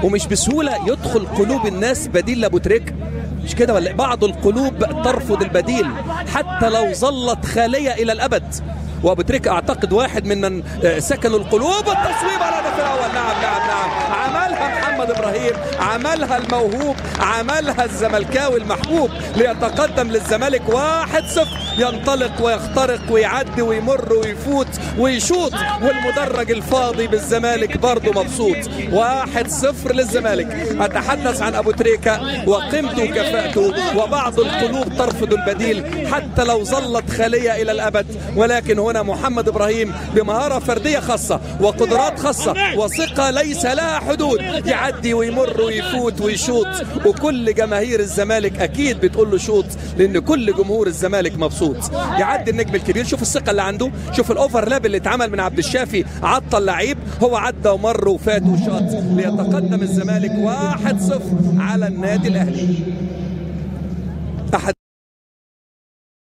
ومش بسهولة يدخل قلوب الناس بديل لابو تريكة، مش كده ولا؟ بعض القلوب ترفض البديل حتى لو ظلت خالية الى الابد، وابو تريكة اعتقد واحد من من سكنوا القلوب. التصويب على الهدف الاول، نعم نعم نعم، عملها محمد ابراهيم، عملها الموهوب، عملها الزملكاوي المحبوب، ليتقدم للزمالك 1-0. ينطلق ويخترق ويعدي ويمر ويفوت ويشوط، والمدرج الفاضي بالزمالك برضه مبسوط. 1-0 للزمالك. اتحدث عن ابو تريكة وقيمته وكفاءته، وبعض القلوب ترفض البديل حتى لو ظلت خالية الى الابد، ولكن هنا محمد ابراهيم بمهارة فردية خاصة وقدرات خاصة وثقة ليس لها حدود، يعدي ويمر ويفوت ويشوط، وكل جماهير الزمالك اكيد بتقول له شوط، لان كل جمهور الزمالك مبسوط. يعدي النجم الكبير، شوف الثقة اللي عنده، شوف ال overlap اللي اتعمل من عبد الشافي، عطل لعيب، هو عدى ومر وفات وشاط، ليتقدم الزمالك 1-0 على النادي الاهلي. احد